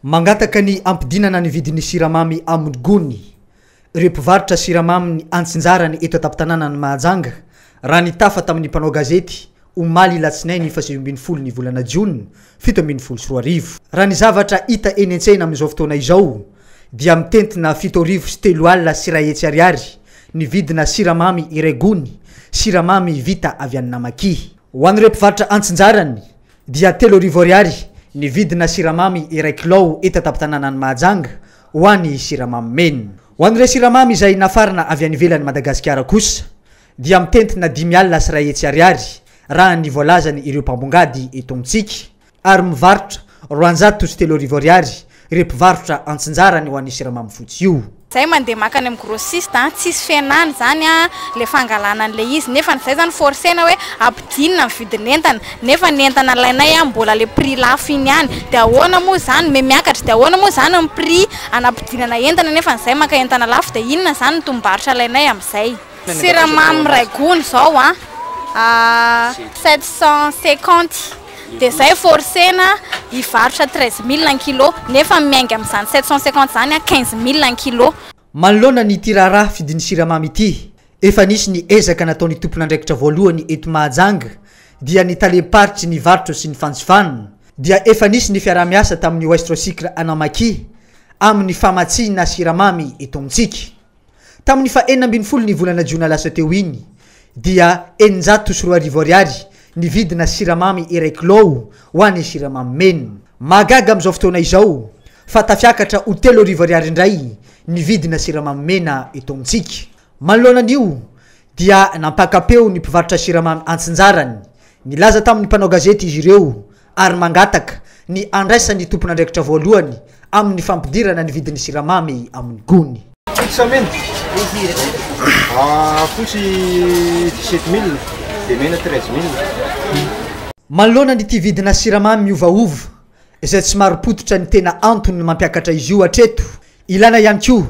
Mangataka ny hampidinana ny vidin'ny siramamy amin'ny gony ireo mpivarotra siramamy antsinjarany eto an-tampon-tanànan'i Mahajanga, raha nitafa tamin'ny mpanao gazety omaly alatsinainy faha-19 ny volana jiona 2017. Raha ny zavatra hita eny an-tsena amin'izao fotoana izao dia mitentina 170 170 ariary ny vidina siramamy iray gony, siramamy vita avy any Namakia. Ho an'ireo mpivarotra antsinjarany dia 3000 ariary ny vidina siramamy iray kilao eto an-tampon-tanànan'i Mahajanga ho an'ny siramamy mena. Ho an'ireo siramamy izay nafarana avy any ivelan'i Madagasikara kosa dia mitentina 150 ariary raha ny voalazany ireo mpambongady eto amintsika ary mivarotra 3200 ariary ireo mpivarotra antsinjarany ho an'ny siramamy fotsy io. Zay mandeha maka any amin'ny grossiste an, tsisy fihenany zany an, le fangalana an'le izy, nefa zay zany forcer-na hoe ampidinina ny vidin'entana, nefa ny entana alainay an mbola le prix lafo iny ihany, de ahoana moa zany me miakatra, de ahoana moa zany ny prix anampidinana entana nefa zay maka entana lafo, de inona zany ny tombom-barotra alainay amin'izay. Siramamy iray gony zao an, 750, de zay forcer-na hivarotra 13 000 ny kilo, nefa miainga amin'izany 750 zany an 15 000 ny kilo. Manoloana ny ity raharaha fidin'ny siramamy ity, efa nisy ny ezaka nataon'ny tompon'andraikitra voalohany eto Mahajanga dia ny talem-paritry ny varotra sy ny fanjifana, dia efa nisy ny fiaraha-miasa tamin'ny Westro Sucre Anamaky amin'ny famatsiana siramamy eto amintsika. Tamin'ny faha-16 ny volana jiona lasa teo iny dia 2600 ariary ny vidina siramamy iray kilao ho an'ny siramamy mena. Mahagaga amin'izao fotoana izao fa tafiakatra ho 3000 ariary indray ny vidina siramamy mena eto amintsika. Manoloana an'io dia nampaka-peo ny mpivarotra siramamy antsinjarany. Nilaza tamin'ny mpanao gazety izy ireo ary mangataka ny handraisan'ny tompon'andraikitra voalohany amin'ny fampidirana ny vidin'ny siramamy amin'ny gony. Fotsy sa mena? Fotsy 17 000 dia mena 13 000. Manoloana an'ity vidina siramamy miovaova izay tsy marim-pototra ny tena antony mampiakatra izy io hatreto, ilana ihany koa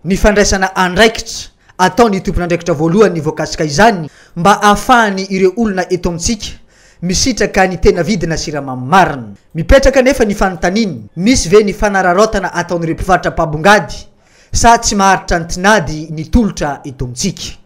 ny fandraisana andraikitra ataon'ny tompon'andraikitra voalohany voakasika izany mba hahafahany ireo olona eto amintsika misitraka ny tena vidina siramamy marina. Mipetraka anefa ny fanontaniana, misy ve ny fanararaotana ataon'ireo mpivarotra mpambongady sa tsy maharitra ny tinady ny tolotra eto amintsika?